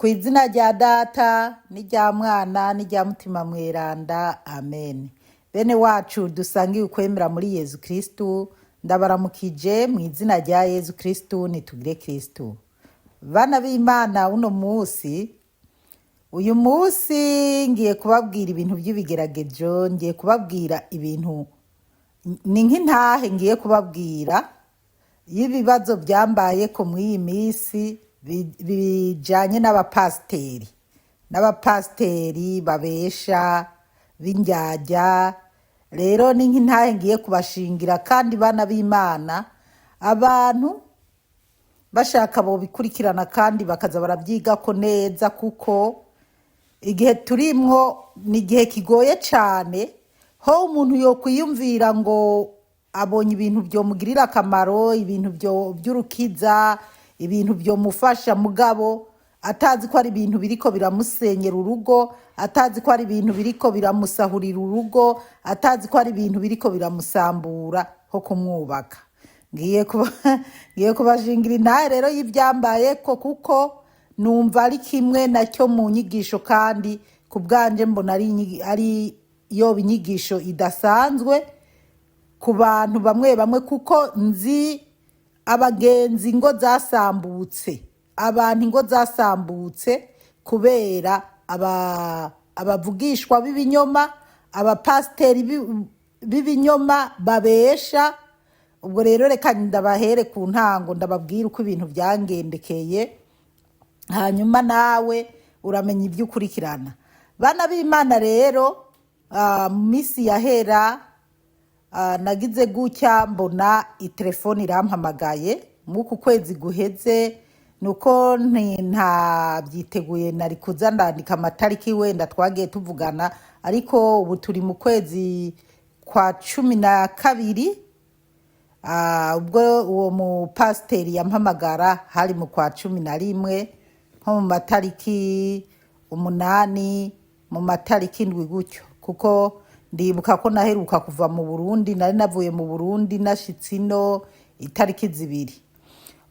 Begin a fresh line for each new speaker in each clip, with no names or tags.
Ku izina rya Data n'irya Mwana n'irya Mutima Mweranda, amen. Bene wacu dusangiye ukwemera muri Yezu Kristu, ndabaramukije mu izina rya Yezu Kristu, nitugire Kristu. Bana b'Imana, uno munsi, uyu munsi ngiye kubabwira ibintu by'ibigeragezo, ngiye kubabwira ibintu ni nk'intahe ngiye kubabwira y'ibibazo byambayeko muri iyi minsi bijanye n'abapasiteri babesha b'indyarya. Rero ni nk'intahe ngiye kubashingira, kandi bana b'Imana, abantu bashaka bobikurikirana kandi bakaza barabyigako neza, kuko igihe turimwo ni igihe kigoye cane, ho umuntu yokwiyumvira ngo abonye ibintu vyomugirira akamaro, ibintu vy'urukiza, ibintu vyomufasha, mugabo atazi ko ari ibintu biriko biramusenyera urugo, atazi ko ari ibintu biriko biramusahurira urugo, atazi ko ari ibintu biriko biramusambura ho kumwubaka. Ngiye kubashingira intahe rero y'ivyambayeko, kuko numva ari kimwe nacyo mu nyigisho, kandi ku bwanje mbona ari yoba inyigisho idasanzwe ku bantu bamwe bamwe, kuko nzi abagenzi ingo zasambutse, abantu ingo zasambutse kubera abavugishwa b'ibinyoma, abapasiteri b'ibinyoma babesha. Ubwo rero reka ndabahere ku ntango, ndababwira uko ibintu byangendekeye, hanyuma nawe uramenya ibyo ukurikirana. Bana b'Imana rero, mu minsi yahera nagize gutya mbona itelefone irampamagaye mw'uku kwezi guheze. Nuko ntabyiteguye, nari kuza ndandika amatariki wenda twagiye tuvugana, ariko ubu turi mu kwezi kwa 12. Ubwo uwo mupasiteri yampamagara hari mu kwa 11, nko mu matariki 8, mu matariki 7 gutyo, kuko ndibuka ko naheruka kuva mu Burundi, nari navuye mu Burundi nashitse ino itariki 2.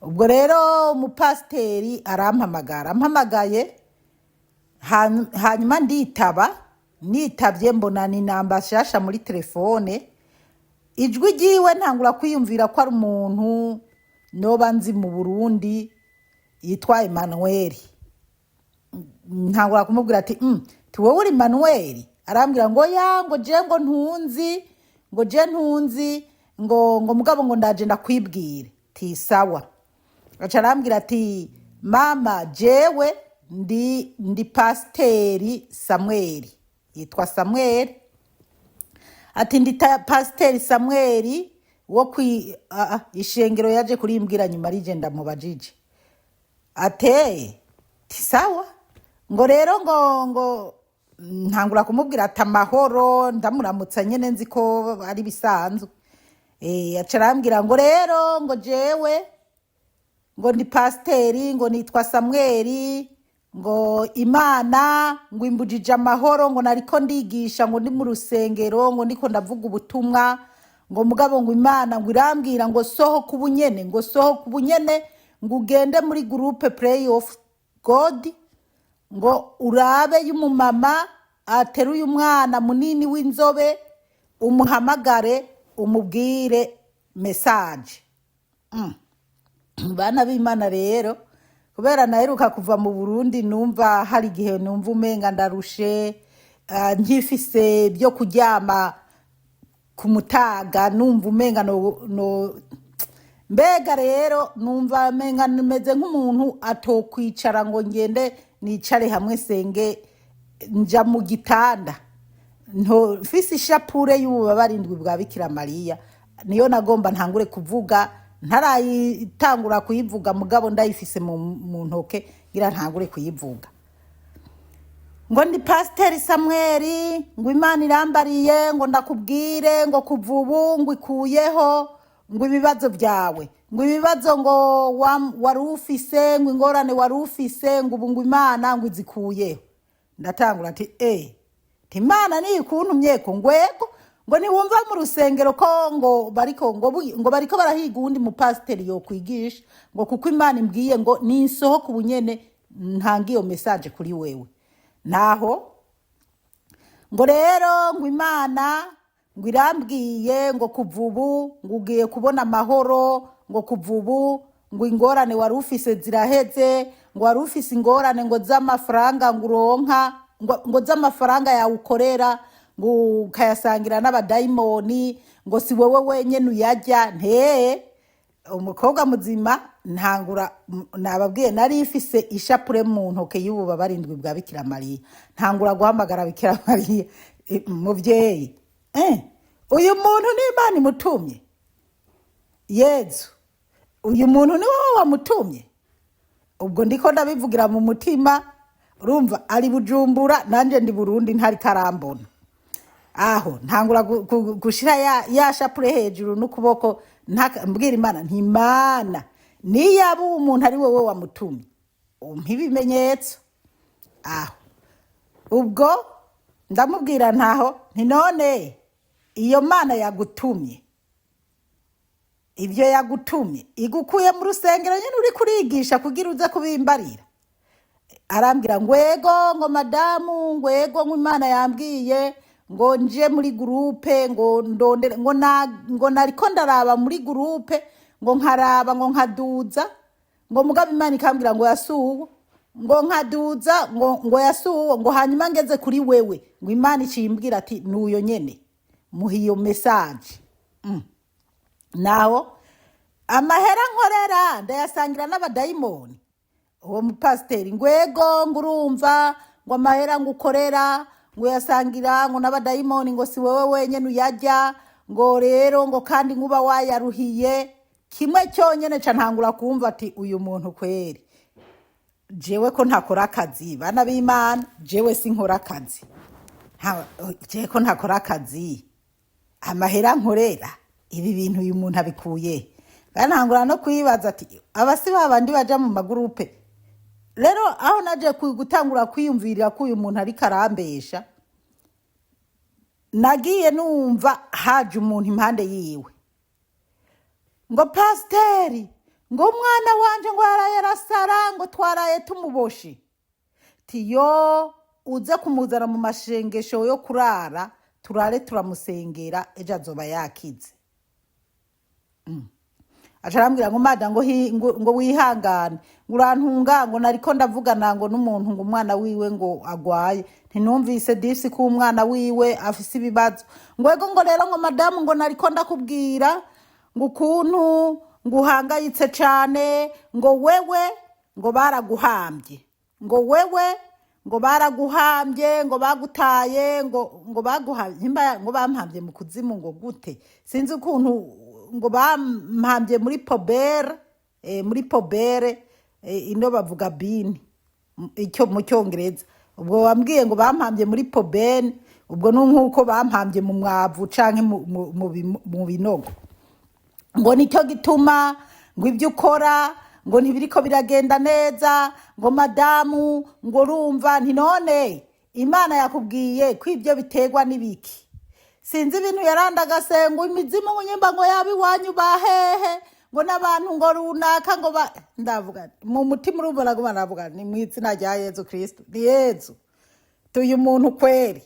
Ubwo rero umupasiteri arampamagara, ampamagaye hanyuma nditaba. Nitabye mbona ni namba nshasha muri telefone. Ijwi ryiwe ntangura kwiyumvira ko ari umuntu noba nzi mu Burundi yitwa Emmanuel. Ntangura kumubwira ati ti wowe uri Emmanuel?" Arambwira ngo ya, ngo je ngo ntunzi, ngo je ntunzi, ngo mugabo ngo ndaje ndakwibwire. Ti sawa. Aca arambwira ati: "Mama, jewe ndi pasiteri Samweli." Yitwa Samweli. Ati: "Ndi pasiteri Samweli wo kwi ishengero." Yaje kurimbwira nyuma arije ndamubajije. Ateye ti sawa. Ngo rero ngo ntangura kumubwira ati: "Amahoro." Ndamuramutsa nyene nzi ko ari bisanzwe. Aca arambwira ngo rero ngo jewe ngo ndi pasiteri, ngo nitwa Samweli, ngo Imana ngo imbujije amahoro, ngo nariko ndigisha, ngo ndi mu rusengero, ngo ndiko ndavuga ubutumwa, ngo mugabo ngo Imana ngo irambwira ngo sohoka ubunyene, ngo sohoka ubunyene, ngo ugende muri groupe Play of God, ngo urabe y'umumama ateruye umwana munini w'inzobe, umuhamagare, umubwire message. Bana b'Imana rero, kubera naheruka kuva mu Burundi, numva hari igihe numva umenga ndarushe, nkifise byo kuryama ku mutaga, numva umenga no mbega rero numva menga meze nk'umuntu atokwicara ngo ngende nicare hamwe senge, nja mu gitanda nto mfise ishapure y'ububabare indwi bwa Bikira Mariya, niyo nagomba ntangure kuvuga, ntarayitangura kuyivuga, mugabo ndayifise mu ntoke ngira ntangure kuyivuga. Ngo ndi pasiteri Samweli, ngo Imana irambariye ngo ndakubwire ngo kuva ubu ngo ikuyeho ngo ibibazo byawe, ngo ibibazo ngo wari ufise, ngo ingorane wari ufise, ngo ubu ngo Imana ngo izikuyeho. Ndatangura ati: "Eh, Imana niyo ikuntumye ko?" Ngwego. Ngo ntiwumva mu rusengero ko ngo bariko ngo bariko barahiga uwundi mupasiteri yokwigisha, ngo kuko Imana imbwiye ngo ninsohoka ubunyene. Ntanga iyo message kuri wewe. Naho ngo rero ngo Imana ngo irambwiye ngo kuva ubu ngo ugiye kubona amahoro, ngo kuva ubu ngo ingorane wari ufise ziraheze, ngo wari ufise ingorane ngo z'amafaranga, ngo uronka ngo z'amafaranga yawe ukorera, ngo ukayasangira n'abadayimoni, ngo si wowe wenyine uyarya. Ntee umukobwa muzima ntangura nababwiye nari ifise ishapure mu ntoke y'ububabare indwi bwa Bikira Mariya. Ntangura guhamagara Bikira Mariya: "Muvyeyi, uyu muntu ni Imana imutumye? Yezu, uyu muntu ni wowe wamutumye?" Ubwo ndiko ndabivugira mu mutima. Urumva ari Bujumbura, nanje ndi Burundi, ntari karambona. Aho ntangura gushira ya shapure hejuru n'ukuboko, mbwira Imana nti: "Imana, niyaba uwo muntu ari wowe wamutumye, umpe ibimenyetso." Aho ubwo ndamubwira ntaho nti: "None iyo Mana yagutumye, ibyo yagutumye igukuye mu rusengero nyine uri kurigisha kugira uze kubimbarira?" Arambwira ngo: "Ego," ngo "madamu," ngo "ego," ngo "Imana yambwiye ngo nje muri groupe, ngo ndondere, ngo na ngo nariko ndaraba muri groupe, ngo nkaraba, ngo nkaduza, ngo mugabo Imana ikambwira ngo yasuwe, ngo nkaduza, ngo yasuwe, ngo hanyuma ngeze kuri wewe, ngo Imana icimbwira ati nuyo nyene muha iyo message." Naho amahera nkorera ndayasangira n'abadayimoni? Uwo mupasiteri ngo: "Ego," ngo "urumva," ngo "amahera ngo ukorera ngo uyasangira ngo n'abadayimoni, ngo si wowe wenyine uyarya, ngo rero ngo kandi nkuba wayaruhiye." Kimwe cyonyine ca ntangura kumva ati uyu muntu kweri, jewe ko ntakora akazi, bana b'Imana, jewe sinkora akazi. Jewe ko ntakora akazi, amahera nkorera, ibi bintu uyu muntu abikuye? Ntangura no kwibaza ati abasi babandi baja mu ma groupe. Rero aho naje gutangura kwiyumvirira ko uyu muntu ariko arambesha, nagiye numva haje umuntu impande yiwe ngo: "Pasiteri," ngo "umwana wanje," ngo "yaraye arasara," ngo "twaraye tumuboshe." Tiyo uze kumuzana mu mashengesho yo kurara, turare turamusengera, ejo azoba yakize. Aca arambwira ngo: "Mada," ngo ngo "wihangane," ngo "urantunga," ngo "nariko ndavugana," ngo "n'umuntu," ngo "umwana wiwe ngo agwaye." Ntinumvise disi ko umwana wiwe afise ibibazo. Ngo: "Ego," ngo "rero," ngo "madamu," ngo "nariko ndakubwira," ngo "ukuntu ngo uhangayitse cane," ngo "wewe," ngo "baraguhambye," ngo "wewe," ngo "baraguhambye," ngo "bagutaye," ngo "baguhambye," ngo "bampambye mu kuzimu," ngo "gute sinzi ukuntu," ngo "bampambye muri poubelle, muri poubelle, ino bavuga bin icyo mu Cyongereza. Ubwo wambwiye ngo bampambye muri poubelle, ubwo ni nk'uko bampambye mu mwavu canke mu binogo, ngo "nicyo gituma," ngo "ibyo ukora," ngo "ntibiriko biragenda neza," ngo "madamu," ngo "urumva." Nti: "None Imana yakubwiye ko ibyo biterwa n'ibiki?" Sinzi ibintu yarandagase, ngo imizimu, ngo nyimba ngo yaba iwanyu bahehe, ngo n'abantu ngo runaka, ngo ba ndavuga mu mutima, urumva naguma navuga ni mu izina rya Yezu Kristo, ni Yezu, tuyu muntu kweri.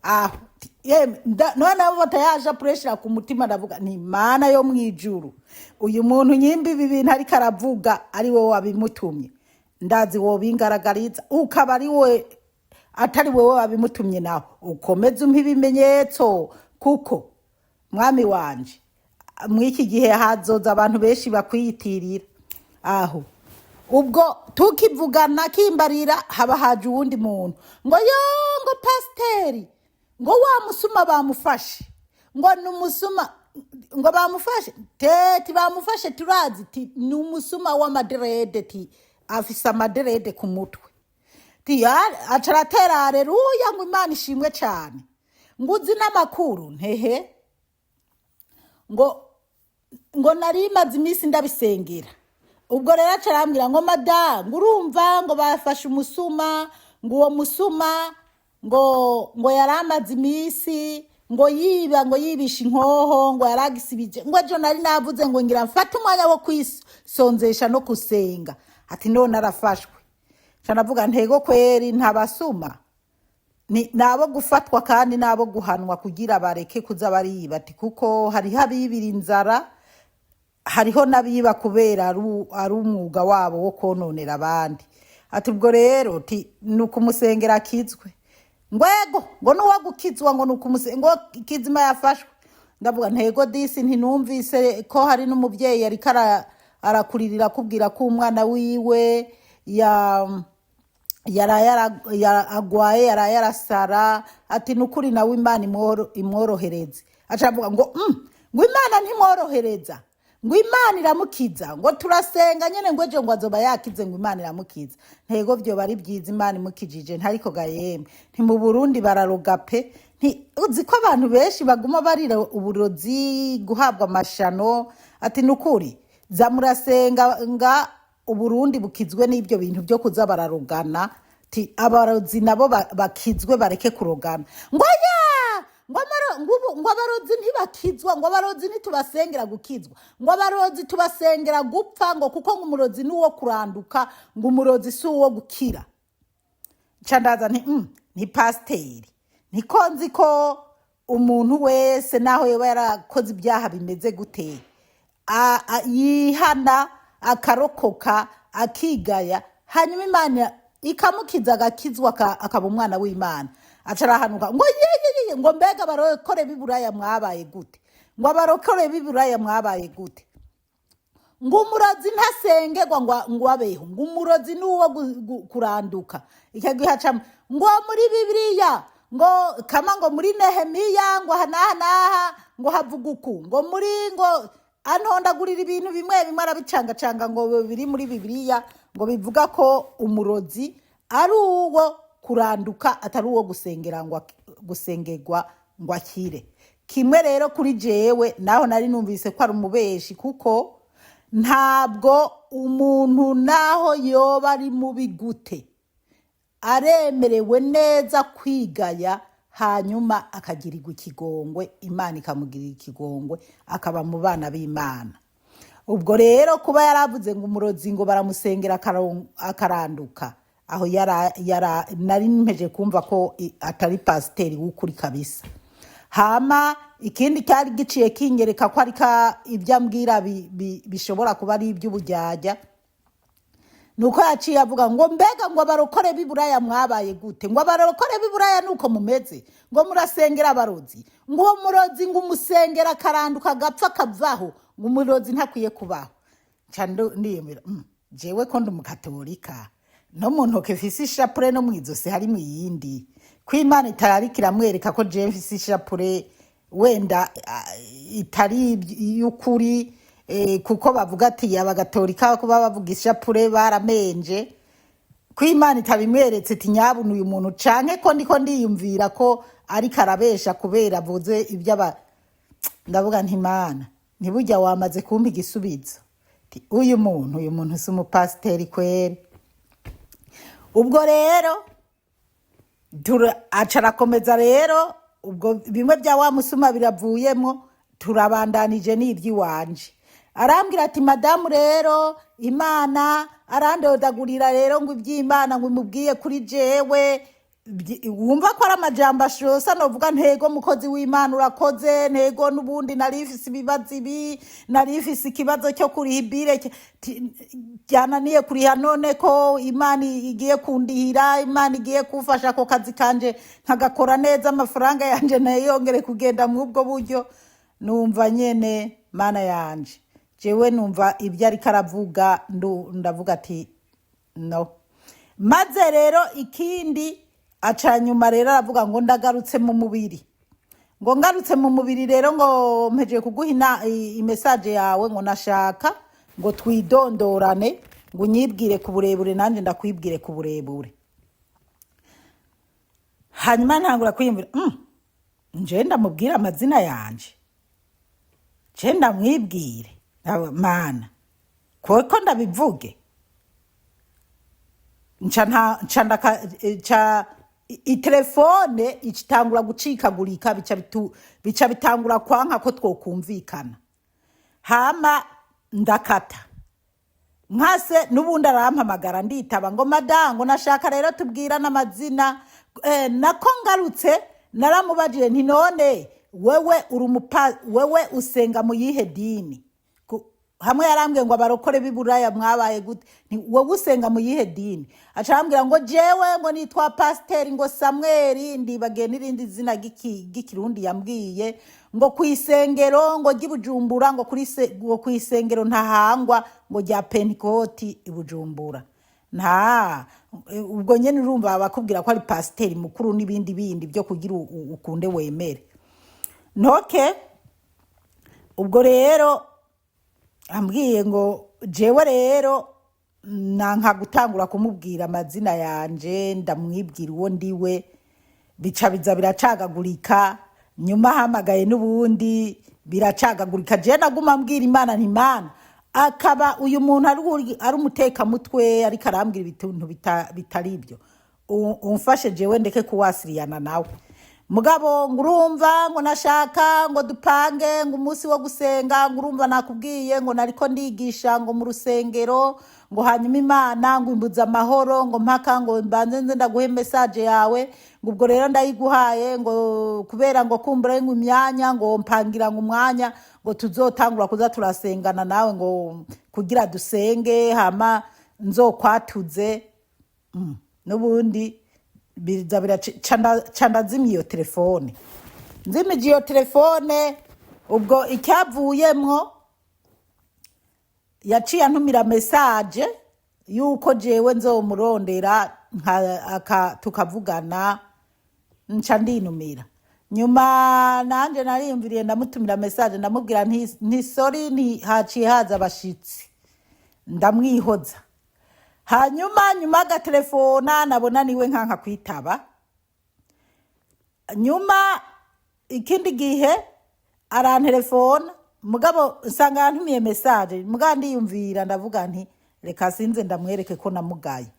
Aho yemwe none batayaje pressure ku mutima, ndavuga ni Imana yo mu ijuru, uyu muntu nyimba ibi bintu ariko aravuga ari wowe wabimutumye, ndazi wobingaragariza, ukaba ari we, atari wowe wabimutumye naho ukomeze umpe ibimenyetso, kuko mwami wanje mw'iki gihe hazoza abantu benshi bakwiyitirira. Aho ubwo tukivugana kimbarira, haba haje uwundi muntu ngo: "Yo," ngo "pasiteri," ngo "wa musuma bamufashe," ngo "ni umusuma," ngo "bamufashe teti, bamufashe turazi," ti "ni umusuma w'ama dreads," ti "afise ama dreads ku mutwe," ti aca aratera areruya, ngo "Imana ishimwe cyane," ngo "uzi n'amakuru?" Ntehe, ngo "nari maze iminsi ndabisengera." Ubwo rero aca arambwira ngo: "Madamu," ngo "urumva," ngo "bafashe umusuma," ngo "uwo musuma," ngo "yari amaze iminsi," ngo "yiba," ngo "yibisha inkoho," ngo "yaragisibije," ngo "ejo nari navuze," ngo "ngira mfate umwanya wo kwisonzesha no gusenga," ati "none arafashwe." Nca ndavuga ntego kweri, ntabasuma ni nabo gufatwa kandi nabo guhanwa kugira bareke kuza bariba, ati kuko hariho abibira inzara, hariho n'abiba kubera ari umwuga wabo wo kononera abandi. Ati ubwo rero ti ni ukumusengera akizwe. Ngwego ngo nuwo gukizwa, ngo ni ngo kizima yafashwe. Ndavuga ntego disi, ntinumvise ko hari n'umubyeyi yariko arakuririra akubwira ko umwana wiwe ya yaraye agwaye, yaraye arasara. Ati nukuri nawe Imana imworohereze. Aca avuga ngo ngo Imana ntimworohereza, ngo Imana iramukiza, ngo turasenga nyene, ngo ejo ngo azoba yakize, ngo Imana iramukiza. Ntego vyoba ari byiza Imana imukijije. Ntariko ga yemwe, nti mu Burundi bararoga pe. Nti uzi ko abantu benshi baguma barira uburozi, guhabwa amashano. Ati nukuri za murasenga nga Uburundi bukizwe n'ibyo bintu byo kuza bararogana. Ti abarozi nabo bakizwe bareke kurogana. Ngo ya ngo ngo ngo abarozi ntibakizwa, ngo abarozi ntitubasengera gukizwa, ngo abarozi tubasengera gupfa, ngo kuko ngo umurozi ni uwo kuranduka, ngo umurozi si uwo gukira. Nca ndaza nti ni pasiteri, niko nzi ko umuntu wese naho yoba yarakoze ibyaha bimeze gute yihana akarokoka akigaya, hanyuma Imana ikamukiza agakizwa akaba umwana w'Imana. Aca arahanuka ngo yeyeye, ngo mbega abarokore b'iburaya mwabaye gute, ngo abarokore b'iburaya mwabaye gute, ngo umurozi ntasengerwa ngo abeho, ngo umurozi ni uwo kuranduka. Icyo gihe acamo ngo muri Bibiliya, ngo kama ngo muri Nehemiya, ngo aha n'aha n'aha ngo havuga uku, ngo muri ngo antondagurira ibintu bimwe bimwe arabicangacanga ngo biri muri Bibiliya, ngo bivuga ko umurozi ari uwo kuranduka, atari uwo gusengera ngo gusengerwa ngo akire. Kimwe rero kuri jewe naho nari numvise ko ari umubeshi, kuko ntabwo umuntu naho yoba ari mubi gute aremerewe neza kwigaya, hanyuma akagirirwa ikigongwe, Imana ikamugirira ikigongwe akaba mu bana b'Imana. Ubwo rero kuba yaravuze ngo umurozi ngo baramusengera akaranduka, aho yara nari mpeje kumva ko atari pasiteri w'ukuri kabisa. Hama ikindi cyari giciye kingereka ko ari ibyo ambwira bishobora kuba ari iby'ubujyajya, nuko yaciye avuga ngo mbega ngo abarokore b'iburaya mwabaye gute, ngo abarokore b'iburaya nuko mumeze, ngo murasengera abarozi, ngo uwo murozi ngo umusengera akaranduka agapfa akavaho, ngo umurozi ntakwiye kubaho. Nca ndiyemera jewe ko ndi umukatolika, no mu ntoke mfise ishapure, no mw'izosi harimo iyindi, ko Imana itararika iramwereka ko jewe mfise ishapure wenda itari iy'ukuri, kuko bavuga ati abagatolika kuba bavuga ishapure baramenje, ko Imana itabimweretse iti nyabuna uyu muntu, canke ko ndiko ndiyumvira ko ariko arabesha kubera avuze iby'aba. Ndavuga nti Imana, ntibujya wamaze kumpa igisubizo. Ati, uyu muntu si umupasiteri kweri. Ubwo rero aca arakomeza rero, ubwo bimwe bya wa musuma biravuyemo, turabandanije n'iby'iwanje. Arambwira ati madamu rero Imana arandodagurira rero ngo iby'Imana ngo imubwiye kuri jewe. Wumva ko ari amajambo ashosa. Novuga ntego mukozi w'Imana urakoze, ntego n'ubundi nari mfise ibibazo ibi, nari mfise ikibazo cyo kuriha ibire byananiye kuriha, none ko Imana igiye kundihira, Imana igiye kumfasha ako kazi kanje nkagakora neza, amafaranga yanje ntayongere kugenda mw'ubwo buryo. Numva nyene Mana yanje, jewe numva ibyo ariko aravuga, ndavuga ati no. Maze rero ikindi aca nyuma rero aravuga ngo ndagarutse mu mubiri, ngo ngarutse mu mubiri rero, ngo mpejeje kuguha imesaje yawe, ngo nashaka ngo twidondorane, ngo unyibwire ku burebure nanjye ndakwibwire ku burebure. Hanyuma ntangura kwiyumvira, nje ndamubwire amazina yanje, je ndamwibwire? Mana, kuko ndabivuge nca nca nca itelefone icitangura gucikagurika, bica bitangura kwanka ko twokumvikana. Hama ndakata. Nkase n'ubundi arampamagara, nditaba, ngo madamu, nashaka rero tubwirane amazina. Nako ngarutse naramubajije nti: "None wewe uri umupa, wewe usenga mu yihe dini?" Hamwe yarambwiye ngo abarokore b'i Buraya mwabaye gute? Nti: "Wowe usenga mu yihe dini?" Aca arambwira ngo jewe ngo nitwa Pasiteri ngo Samweli, ndibagiye n'irindi zina ry'Ikirundi yambwiye, ngo ku isengero ngo ry'i Bujumbura, ngo kuri ngo ku isengero Ntahangwa ngo rya Pentikoti i Bujumbura. Nta ubwo nyene urumva bakubwira ko ari pasiteri mukuru n'ibindi bindi byo kugira ukunde wemere ntoke. Ubwo rero ambwiye ngo jewe rero nanka gutangura kumubwira amazina yanje, ndamwibwira uwo ndiwe, bica biza biracagagurika. Nyuma ahamagaye n'ubundi biracagagurika. Jewe naguma mbwira Imana nti: "Imana, akaba uyu muntu ari umutekamutwe, ariko arambwira ibintu bitari ibyo, umfashe jewe ndeke kuwasiriyana nawe." Mugabo ngo urumva ngo nashaka ngo dupange ngo umunsi wo gusenga, ngo urumva nakubwiye ngo nariko ndigisha ngo mu rusengero, ngo hanyuma Imana ngo imbuze amahoro, ngo mpaka ngo mbanze nze ndaguhe message yawe, ngo ubwo rero ndayiguhaye, ngo kubera ngo kumbura ngo imyanya, ngo mpangira ngo umwanya ngo tuzotangura kuza turasengana nawe, ngo kugira dusenge hama nzokwatuze. N'ubundi biza biraca, ndazimya iyo telefone. Nzimije iyo telefone, ubwo icyavuyemwo yaciye antumira message yuko jewe nzomurondera tukavugana. Nca ndinumira. Nyuma nanje nariyumviriye, ndamutumira message, ndamubwira nti: "Sorry, nti haciye haza abashitsi." Ndamwihoza. Hanyuma nyuma agatelefona nabona niwe nkanka kwitaba. Nyuma ikindi gihe arantelefona, mugabo nsanga yantumiye message. Mugabo ndiyumvira, ndavuga nti: "Reka sinze ndamwereke ko namugaye."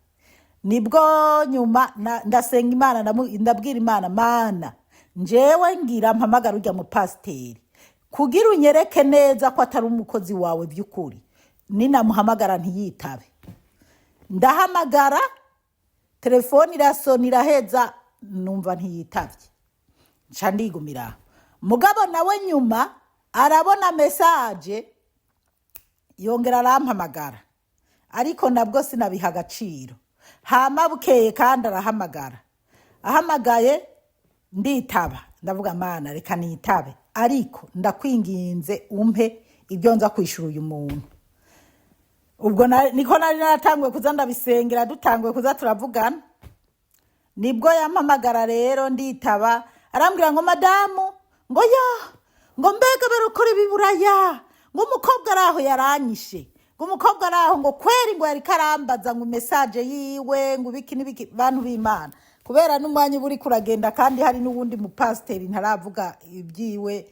Nibwo nyuma ndasenga Imana, ndabwira Imana: "Mana, njewe ngira mpamagara ujya mu pasiteri kugira unyereke neza ko atari umukozi wawe by'ukuri, ninamuhamagara ntiyitabe." Ndahamagara, telefone irasona, iraheza, numva ntiyitavye, nca ndigumira aho. Mugabo nawe nyuma arabona message, yongera arampamagara, ariko nabwo sinabiha agaciro. Hama bukeye kandi arahamagara, ahamagaye nditaba. Ndavuga: "Mana, reka nitabe, ariko ndakwinginze umpe ibyo nza kwishura uyu muntu." Ubwo niko nari naratanguye kuza ndabisengera, dutanguye kuza turavugana. Nibwo yampamagara rero, nditaba. Arambwira ngo madamu, ngo ya, ngo mbega barukora ibiburaya, ngo umukobwa ari aho yaranyishe, ngo umukobwa ari aho, ngo kweri, ngo yariko arambaza ngo message yiwe, ngo ibiki n'ibiki. Bantu b'Imana, kubera n'umwanya uba uriko uragenda, kandi hari n'uwundi mupasiteri ntaravuga ibyiwe,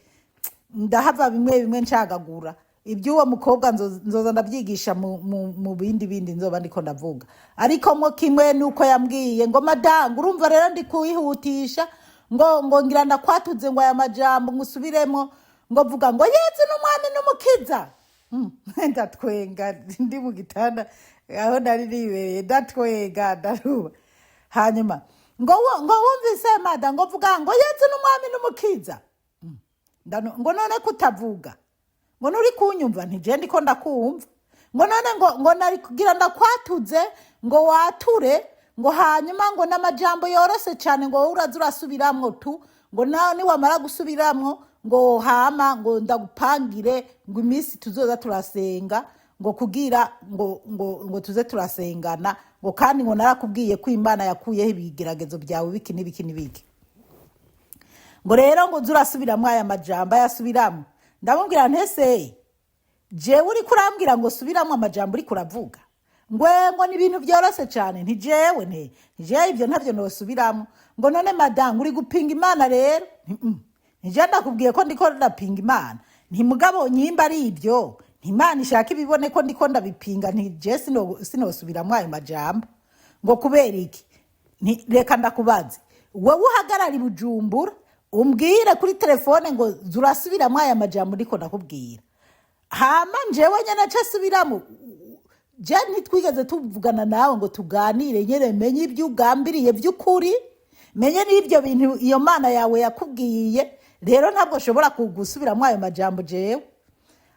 ndahava bimwe bimwe ncagagura. Iby'uwo mukobwa nzoza ndabyigisha mu bindi bindi nzoba ndiko ndavuga. Ariko mo kimwe nuko yambwiye ngo madamu, urumva rero ndi kuwihutisha, ngo ngira ndakwatuze, ngo aya majambo ngusubiremo, ngo vuga ngo Yezu n'umwami n'umukiza. Ndatwenga ndi mu gitanda aho nari nibereye, ndatwenga, ndaruba. Hanyuma ngo wumvise mada, ngo vuga ngo Yezu n'umwami n'umukiza. Ngo none kutavuga, ngo nuri kunyumva? Ntije ndiko ndakumva. Ngo none ngo nari kugira ndakwatuze, ngo wature, ngo hanyuma ngo n'amajambo yoroshe cyane, ngo wowe uraza urasubiramwo tu, ngo nawe niwamara gusubiramwo, ngo hama ngo ndagupangire ngo iminsi tuzoza turasenga, ngo kugira ngo tuze turasengana, ngo kandi ngo narakubwiye ko Imana yakuyeho ibigeragezo byawe, biki n'ibiki n'ibiki, ngo rero ngo uze urasubiramwo aya majambo. Ayasubiramwo. Ndamubwira ntese jewe uriko urambwira ngo subiramwo amajambo uriko uravuga, ngo ni ibintu byoroshe cyane, nti jewe nte jewe ibyo ntabyo nosubiramwo. Ngo none madamu, uri gupinga Imana rero? Nti, Nije ndakubwiye ko ndiko ndapinga Imana? Nti mugabo nyimba ari ibyo, nti Imana ishaka ibibone ko ndiko ndabipinga, nti je sinosubiramwo ayo majambo. Ngo kubera iki? Nti reka ndakubaze, wowe uhagarara i Bujumbura, umbwire kuri telefone ngo zurasubiramwo aya majambo ndiko ndakubwira, hama njewe nyene nce subiramo. Je ntitwigeze tuvugana nawe ngo tuganire nyene, menye ibyo ugambiriye by'ukuri, menye n'ibyo bintu iyo mana yawe yakubwiye. Rero ntabwo nshobora kugusubiramo ayo majambo jewe.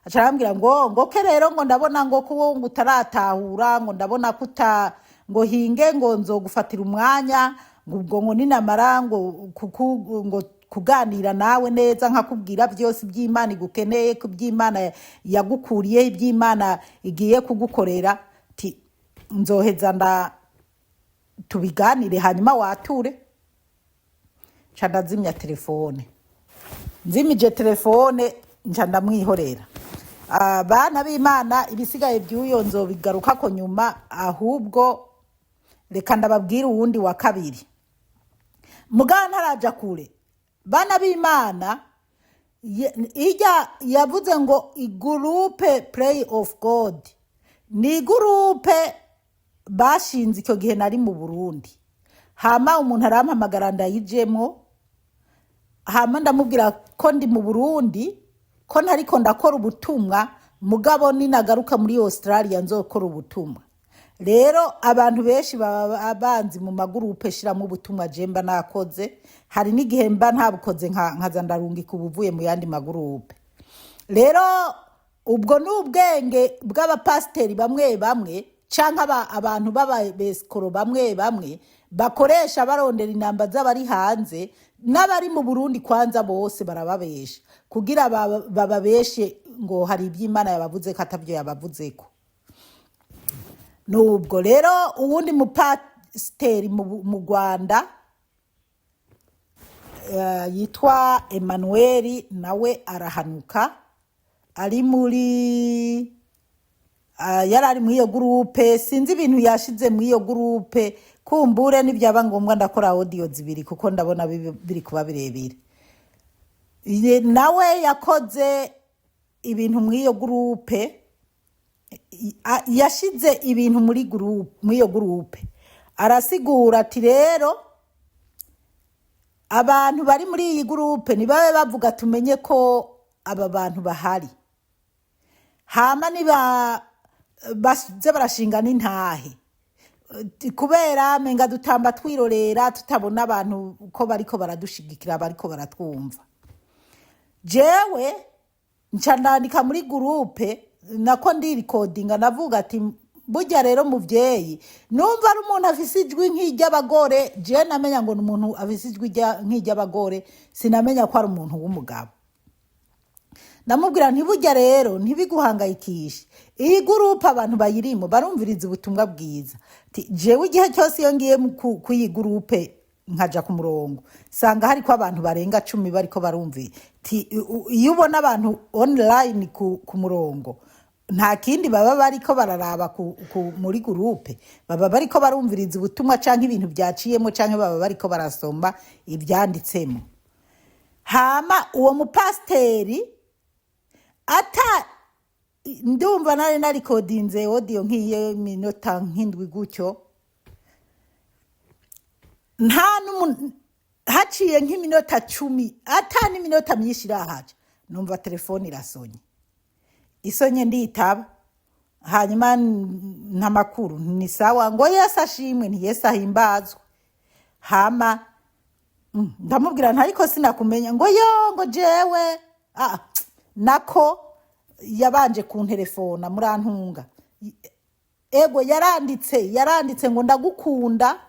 Aca arambwira ngo ke rero, ngo ndabona ngo ko ngo utaratahura, ngo ndabona ko uta ngo hinge, ngo nzogufatira umwanya, ngo ubwo ngo ninamara ngo kuku ngo kuganira nawe neza, nkakubwira byose iby'Imana igukeneye, ko iby'Imana yagukuriye, iby'Imana igiye kugukorera, ti nzoheza nda tubiganire, hanyuma wature. Nca ndazimya telefone. Nzimije telefone, nca ndamwihorera. Bana b'Imana, ibisigaye by'uyo nzobigarukako nyuma. Ahubwo reka ndababwire uwundi wa kabiri. Mugabo ntaraja kure, bana b'Imana, ijya yavuze ngo igurupe Play of God ni igurupe bashinze icyo gihe nari mu Burundi. Hama umuntu arampamagara ndayijemo. Hama ndamubwira ko ndi mu Burundi, ko ntariko ndakora ubutumwa, mugabo ninagaruka muri Australia nzokora ubutumwa. Rero abantu benshi baba banzi mu magurupe shiramo ubutumwa je mba nakoze. Hari n'igihe mba ntabukoze, nkaza ndarungika ubuvuye mu yandi magurupe. Rero ubwo ni ubwenge bw'abapasiteri bamwe bamwe canke abantu b'ababesikoro bamwe bamwe bakoresha barondera inamba z'abari hanze n'abari mu Burundi. Kwanza bose barababesha kugira bababeshe ngo hari iby'Imana yabavuze ko atabyo yabavuzeko. Nubwo rero uwundi mupasiteri mu Rwanda yitwa Emmanuel, nawe arahanuka, ari muri yari ari muri iyo gurupe. Sinzi ibintu yashize muri iyo gurupe. Kumbure nibyaba ngombwa ndakora audio zibiri, kuko ndabona biri kuba birebire. Nawe yakoze ibintu muri iyo gurupe, yashize ibintu muri gurupe, muri iyo gurupe, arasigura ati: "Rero abantu bari muri iyi gurupe ntibabe bavuga, tumenye ko aba bantu bahari, hama niba baze barashinga n'intahe, kubera menga dutamba twirorera, tutabona abantu ko bariko baradushigikira, bariko baratwumva." Jewe nca ndandika muri gurupe, nako ndirikodinga, navuga ati: "Burya rero muvyeyi, numva ari umuntu afise ijwi nk'iry'abagore." Je namenya ngo ni umuntu afise ijwi nk'iry'abagore, sinamenya ko ari umuntu w'umugabo. Ndamubwira nti: "Burya rero ntibiguhangayikishe, iyi gurupe abantu bayirimo barumviriza ubutumwa bwiza." Ti jewe igihe cyose iyo ngiye kuyi gurupe nkaja ku murongo, sanga hariko abantu barenga 10 bariko barumvira. Ti iyo ubona abantu online ku murongo, nta kindi baba bariko bararaba muri gurupe, baba bariko barumviriza ubutumwa canke ibintu byaciyemo, canke baba bariko barasoma ibyanditsemo. Hama uwo mupasiteri ata ndumva nari narikodinze audio nk'iyo minota nk'indwi gutyo, nta n'umu haciye nk'iminota 10, ata n'iminota myinshi irahaca, numva telefone irasonye. Isonye nditaba, hanyuma nta makuru, ni sawa, ngo Yesu ashimwe, nti Yesu ahimbazwe. Hama ndamubwira nti: "Ariko sinakumenya." Ngo yo, ngo jewe nako yabanje kunterefona, murantunga. Ego, yaranditse ngo ndagukunda,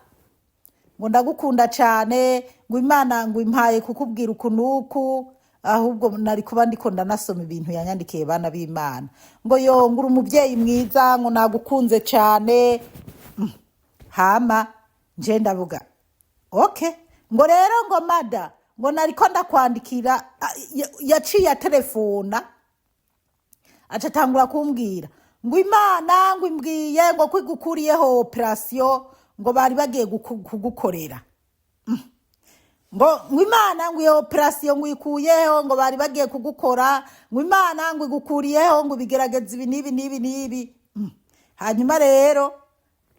ngo ndagukunda cyane, ngo Imana ngo impaye kukubwira uku n'uku. Ahubwo nari kuba ndiko ndanasoma ibintu yanyandikiye, bana b'Imana. Ngo yo, ngo uri umubyeyi mwiza, ngo nagukunze cyane. Hama nje ndavuga okay. Ngo rero, ngo mada, ngo nariko ndakwandikira. Yaciye atelefona, aca atangura kumbwira ngo Imana ngo imbwiye ngo kwigukuriyeho operasiyo ngo bari bagiye kugukorera, ngo Imana ngo iyo operasiyo ngo ikuyeho ngo bari bagiye kugukora, ngo Imana ngo igukuriyeho ngo ibigerageza ibi n'ibi n'ibi n'ibi. Hanyuma rero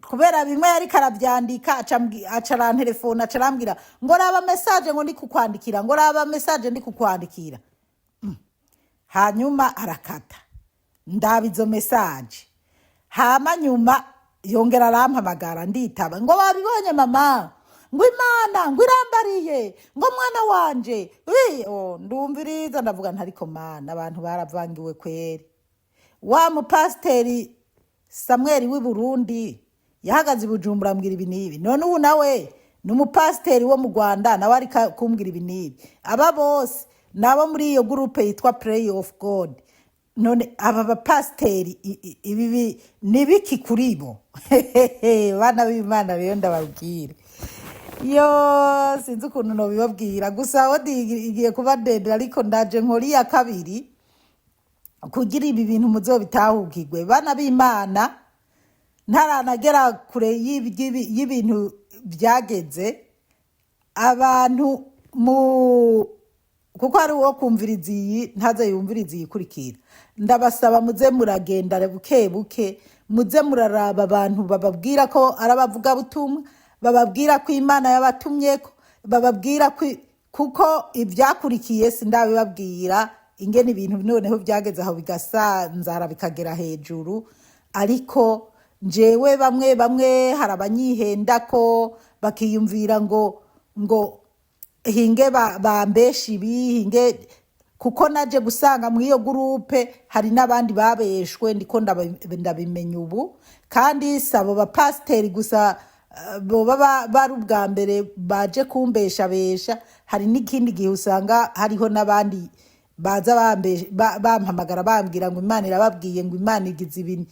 kubera bimwe yariko aravyandika, aca arantelefona, aca arambwira ngo raba message ngo ndi kukwandikira, ngo raba message ndi kukwandikira. Hanyuma arakata, ndaba izo message. Hama nyuma yongera arampamagara, nditaba, ngo wabibonye mama, ngo Imana ngo irambariye, ngo mwana wanje. Wi, oh, ndumviriza, ndavuga ntariko mana, abantu baravangiwe kweri. Wa mupasiteri Samweli w'i Burundi yahagaze i Bujumbura ambwira ibi n'ibi, none ubu nawe ni umupasiteri wo mu Rwanda, nawe ari kumbwira ibi n'ibi. Aba bose ni abo muri iyo groupe yitwa Play of God. None aba bapasiteri ibi ni biki kuri bo? Bana b'Imana, rero ndababwire, yo sinzi ukuntu nobibabwira gusa aho igiye kuba ndende, ariko ndaje nkora iya kabiri kugira ibi bintu muzobitahukirwe. Bana b'Imana, ntaranagera kure y'ibintu byageze abantu mu kuko hari uwo kumviriza iyi ntaze yumviriza iyikurikira. Ndabasaba muze muragenda buke buke, muze muraraba abantu bababwira ko ari abavugabutumwa, bababwira ko Imana yabatumyeko, bababwira ko, kuko ibyakurikiye sindabibabwira ingene ibintu noneho byageze aho bigasanzara bikagera hejuru. Ariko njewe bamwe bamwe hari abanyihenda ko bakiyumvira ngo hinge bambesha ibi, hinge, kuko naje gusanga muri iyo groupe hari n'abandi babeshwe. Ndiko ndabimenya ubu, kandi si abo bapasiteri gusa boba bari ubwa mbere baje kumbeshabesha. Hari n'ikindi gihe usanga hariho n'abandi baza bampamagara bambwira ngo Imana irababwiye, ngo Imana igize ibintu.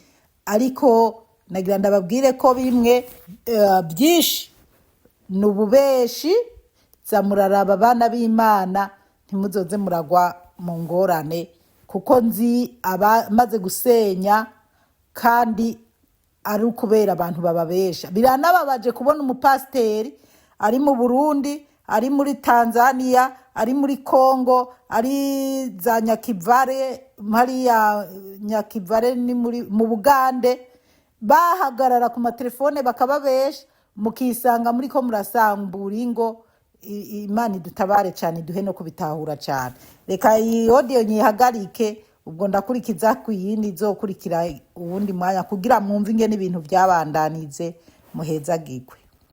Ariko nagira ndababwire ko bimwe byinshi ni ububeshi. Za muraraba, abana b'Imana, ntimuzoze muragwa mu ngorane, kuko nzi abamaze gusenya kandi ari ukubera abantu bababesha. Biranababaje kubona umupasiteri ari mu Burundi, ari muri Tanzania, ari muri Congo, ari za Nyakivare, hariya Nyakivare ni muri mu Bugande, bahagarara ku matelefone bakababesha, mukisanga muri ko murasambura ingo. Imana idutabare cyane, iduhe no kubitahura cyane. Reka iyi audio nyihagarike, ubwo ndakurikiza ku yindi izokurikira uwundi mwanya kugira mwumve ingene ibintu byabandanije. Muhezagirwe.